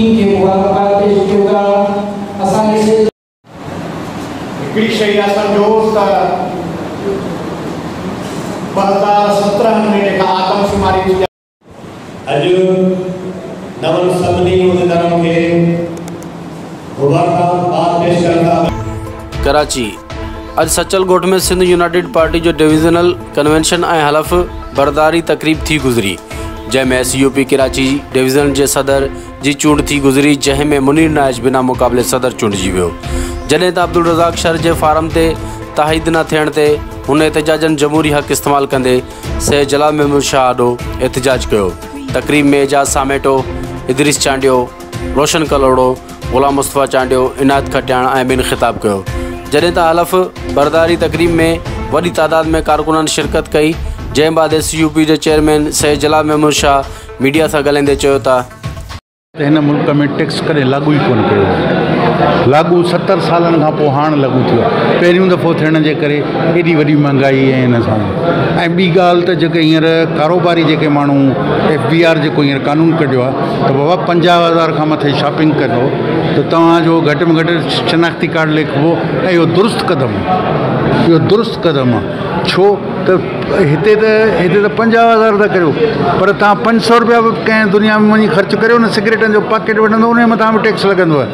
Team کي مبارڪباد پيش ڪيون ٿا. اسان کي سنڌ. هڪڙي شيء اها سمجهو ته 2017 ۾ جيڪا آدمشماري ٿي آهي. اڄ نون سڀني عهديدارن کي مبارڪباد پيش ڪرڻ ٿا. ڪراچي، اڄ سچل ڳوٺ ۾ سنڌ يونائيٽيڊ پارٽي جو ڊويزنل ڪنوينشن ۽ حلف برداري تقريب ٿي گذري، جنهن ۾ S U P Karachi division جي صدر جي چونڊ ٿي گذري، جنهن ۾ منير نائچ بنا مقابلي صدر چونڊجي ويو، جڏهن ته عبدالرزاق شر جي فارم تي تائيد نه ٿيڻ تي هن احتجاجن جمهوري حق استعمال ڪندي سيد جلال محمود شاهه آڏو احتجاج ڪيو. تقريب ۾ اعجاز ساميٽو، ادريس چانڊيو، روشن ڪلهوڙو، غلام مصطفيٰ چانڊيو، عنايت کٽياڻ ۽ ٻين خطاب ڪيو. جڏهن ته حلف برداري تقريب ۾ وڏي تعداد ۾ ڪارڪنن شرڪت ڪئي، جنهن بعد ايس يو پي جي چيئرمين سيد جلال محمود شاهه ميڊيا سان ڳالهائيندي چيو ته. ته هن ملڪ ۾ ٽيڪس ڪڏهن لاڳو ئي ڪونه ڪيو ويو. لاڳو 70 سالن کان پوء هاڻ لاڳو ٿيو آهي. پهريون دفعو ٿيڻ جي ڪري ايڏي وڏي مهانگائي ۽ ان سان ۽ ٻي ڳالهه ته جيڪي هينئر ڪاروباري جيڪي ماڻهو ايف بي آر جيڪو هينئر قانون ڪڍيو آهي ته بابا 50 هزار کان مٿي شاپنگ ڪندو ته توهان جو گهٽ ۾ گهٽ شناختي ڪارڊ ليکبو ۽ اهو درست قدم آهي اهو درست قدم آهي ڇو ته هتي ته هتي ته 50 هزار ٿا ڪريو پر توهان 500 روپيا به ڪنهن دنيا ۾ وڃي خرچ ڪريو نه سگريٽن جو پاڪيٽ وٺندو ان جي مٿان به ٽيڪس لڳندو آهي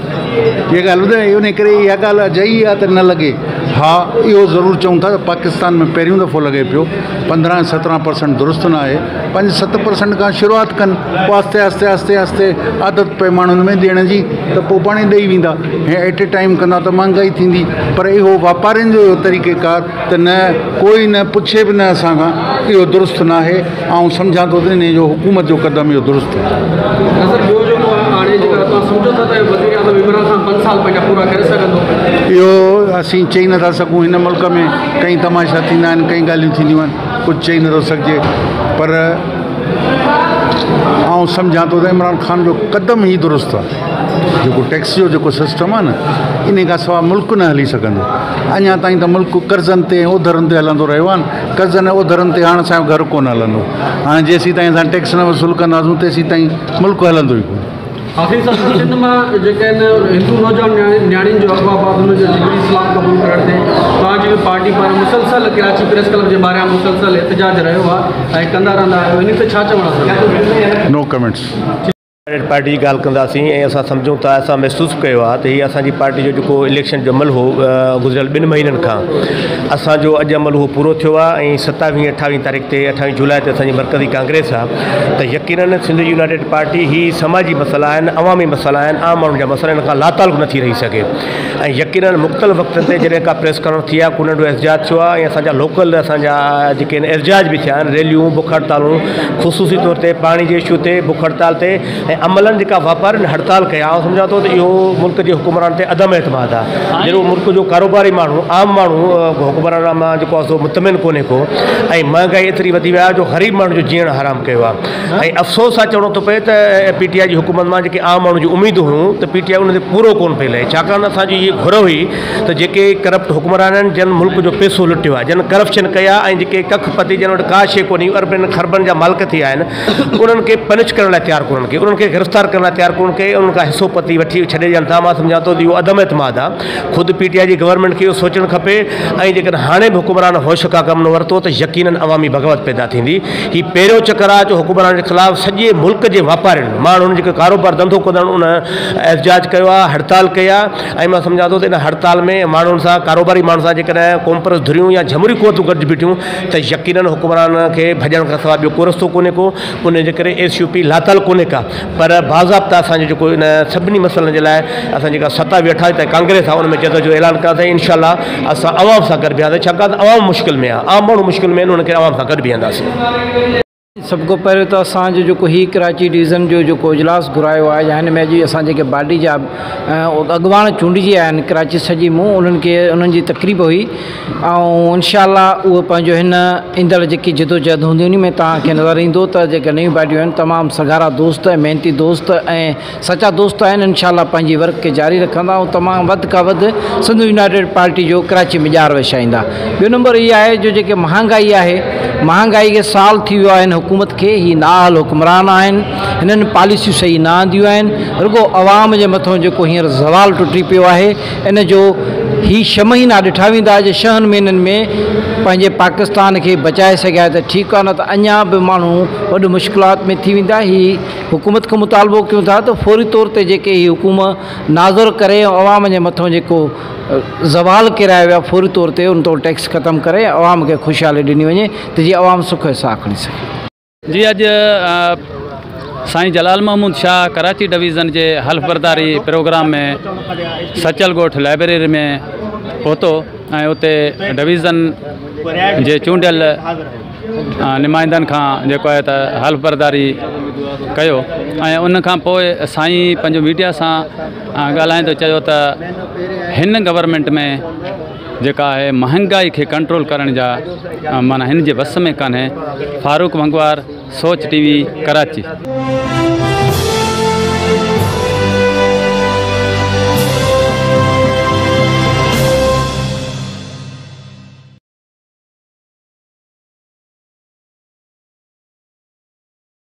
اها ڳالهه ٻڌايان ان ڪري اها ڳالهه اجائي آهي ته نه لڳي ها اهو ضرور چئون ٿا ته پاڪستان ۾ پهريون دفعو لڳي پيو 15 17 پرسنٽ درست نه آهي 5 7 پرسنٽ کان شروعات ڪن پوء آهستي آهستي آهستي آهستي عادت پئي ماڻهن ۾ ڏيڻ جي ته پوء پاڻ ئي ڏئي ويندا هي ايٽ اي ٽائيم ڪندا ته مهانگائي ٿيندي پر اهو واپارين جو اهو طريقيڪار ته نه ڪوئي نه پڇي به نه اسان کان اهو درست ناهي آئون سمجهان ٿو ته انهي جو حڪومت جو قدم اهو درست هوندو. نظر ٻيو جيڪو آهي هاڻي جيڪڏهن توهان سمجهو ٿا ته وزيراعظم عمران خان 5 سال پنهنجا پورا ڪري سگهندو؟ اهو اسين چئي نٿا سگهون هن ملڪ ۾ ڪئين تماشا ٿيندا آهن ڪئين ڳالهيون ٿينديون آهن ڪجهه چئي نٿو سگهجي پر آئون سمجهان ٿو ته عمران خان جو قدم ئي درست آهي جيڪو ٽيڪس جو جيڪو سسٽم آهي نه انهي کان سواء ملڪ نه هلي سگهندو. اڃا تائين ته ملڪ قرضن تي ۽ اوڌرن تي هلندو رهيو آهي، قرضن ۽ اوڌرن تي هاڻ اسان جو گهر ڪونه هلندو، هاڻي جيسين تائين اسان ٽيڪس نه وصول ڪنداسون تيسين تائين ملڪ هلندو ئي ڪونه. حافظ صاحب سنڌ مان جيڪي آهن هندو نوجوان نياڻين جو اغوا بعد انهن جو جبري اسلام قبول ڪرڻ تي توهان جي به پارٽي پاران مسلسل ڪراچي پريس ڪلب جي ٻاهريان مسلسل احتجاج رهيو آهي ۽ ڪندا رهندا آهيو انهي تي ڇا چوڻ اٿو؟ نو ڪمينٽس. يونائيٽيڊ پارٽي جي ڳالهه ڪنداسين ۽ اسان سمجهون ٿا اسان محسوس ڪيو آهي ته هي اسان جي پارٽي جو جيڪو اليڪشن جو عمل هو گذريل ٻن مهينن کان اسان جو اڄ عمل اهو پورو ٿيو آهي ۽ ستاويهه اٺاويهه تاريخ تي اٺاويهه جولاء تي اسان جي مرڪزي ڪانگريس آهي ته يقينن سنڌ يونائيٽيڊ پارٽي هي سماجي مسئلا آهن عوامي مسئلا آهن عام ماڻهن جا مسئلا ان کان لاتعلق نٿي رهي سگهي ۽ يقينن مختلف وقتن تي جڏهن ڪا پريس ڪانفرنس ٿي آهي ڪو ننڍو احتجاج ٿيو آهي ۽ اسان جا لوڪل اسان جا جيڪي آهن احتجاج به ٿيا آهن ريليون بک هڙتالون خصوصي طور تي پاڻي جي اشو تي بک هڙتال تي ۽ عملن جيڪا واپارين هڙتال ڪئي آئون سمجهان ٿو ته اهو ملڪ جي حڪمرانن تي عدم اعتماد آهي جهڙو ملڪ جو ڪاروباري ماڻهو عام ماڻهو حڪمرانن مان جيڪو آهي سو مطمئن ڪونهي ڪو ۽ مهانگائي ايتري وڌي وئي آهي جو غريب ماڻهو جو جيئڻ حرام ڪيو آهي ۽ افسوس سان چوڻو ٿو پئي ته پي ٽي آء جي حڪومت مان جيڪي عام ماڻهو جون اميدون هيون ته پي ٽي آء ان تي پورو ڪونه پئي لهي ڇاڪاڻ ته اسان جي هي گهر هئي ته جيڪي ڪرپٽ حڪمران آهن جن ملڪ جو پئسو لٽيو آهي جن ڪرپشن ڪئي آهي ۽ جيڪي ڪک پتي جن وٽ ڪا شيء ڪونهي اربين خربن جا مالڪ ٿي ويا آهن انهن کي پنش ڪرڻ لاء تيار ڪونهن ڪي انهن کي گرفتار ڪرڻ لاء تيار ڪونهن ڪي انهن کان حصو پتي وٺي ڇڏي ڏين ٿا مان سمجهان ٿو ته اهو عدم اعتماد آهي خود پي ٽي آء جي گورنمينٽ کي اهو سوچڻ کپي ۽ جيڪڏهن هاڻي به حڪمران هوش کان ڪم نه ورتو ته يقينن عوامي بغاوت پيدا ٿيندي هي پهريون چڪر آهي جو حڪمرانن جي خلاف سڄي ملڪ جي واپارين ماڻهن جيڪي ڪاروبار ڌنڌو ڪندڙ ان احتجاج ڪيو آهي هڙتال ڪئي آهي ۽ مان سمجهان ٿو ته ان هڙتال ۾ ماڻهن سان ڪاروباري ماڻهن سان جيڪڏهن قومپرست ڌريون يا جمهوري قوتون گڏجي بيٺيون ته يقينن حڪمران کي ڀڄڻ کان سواء ٻيو ڪو رستو ڪونهي ڪو ان جي ڪري ايس يو پي لاتعلق ڪونهي ڪا پر باضابطا اسان جو جيڪو ان سڀني مسئلن جي لاء اسان جيڪا 27 28 تائين ڪانگريس آهي ان ۾ جدوجهد جو اعلان ڪياسين انشاء الله اسان عوام سان گڏ بيهنداسين ڇاڪاڻ ته عوام مشڪل ۾ آهي عام ماڻهو مشڪل ۾ آهن انهن کي عوام سان گڏ بيهنداسين. سڀ کان پهريون ته اسان جو جيڪو هي ڪراچي ڊويزن جو جيڪو اجلاس گهرايو آهي يا هن ۾ اڄ اسان جيڪي باڊي جا اڳواڻ چونڊجي آيا آهن ڪراچي سڄي مون انهن کي انهن جي تقريب هئي ۽ انشاء الله اهو پنهنجو هن ايندڙ جيڪي جدوجهد هوندي انهي ۾ توهان کي نظر ايندو ته جيڪي نيون باڊيون آهن تمام سگهارا دوست ۽ محنتي دوست ۽ سچا دوست آهن انشاء الله پنهنجي ورڪ کي جاري رکندا ۽ تمام وڌ کان وڌ سنڌ يونائيٽيڊ پارٽي جو ڪراچي ۾ ڄار وڇائيندا. ٻيو نمبر اهي آهي جو جيڪي مهانگائي آهي مهانگائي کي سال ٿي ويو آهي هن حڪومت کي. هي نااهل حڪمران آهن، هنن پاليسيون صحيح نه آنديون آهن. رڳو عوام جي مٿون جيڪو هينئر زوال ٽٽي پيو آهي، ان جو هي 6 مهينا ڏٺا ويندا. جي 6 مهينن ۾ پنهنجي پاڪستان کي بچائي سگهيا ته ٺيڪ آهي، نه ته اڃا به ماڻهو وڏو مشڪلات ۾ ٿي ويندا. هي حڪومت کان مطالبو ڪيون ٿا ته فوري طور تي جيڪي هي حڪومت نازر ڪري ۽ عوام جي مٿون جيڪو زوال ڪيرايو ويو، فوري طور تي ان تو ٽيڪس ختم ڪري عوام کي خوشحالي ڏني وڃي ته جيئن عوام سک جو ساهه کڻي سگهي. جي اڄ سائين جلال محمود شاهه ڪراچي ڊويزن جي حلف برداري پروگرام ۾ سچل ڳوٺ لائبريري ۾ پهتو ۽ اتي ڊويزن جي چونڊيل نمائندن کان جيڪو آهي ته حلف برداري ڪيو ۽ ان کان پوء سائين پنهنجو ميڊيا سان ڳالهائيندو چيو ته هن گورنمينٽ ۾ جيڪا آهي مهانگائي کي ڪنٽرول ڪرڻ جا معنيٰ هن جي وس ۾ ڪانهي. فاروق منگوار، سوچ ٽي وي، ڪراچي.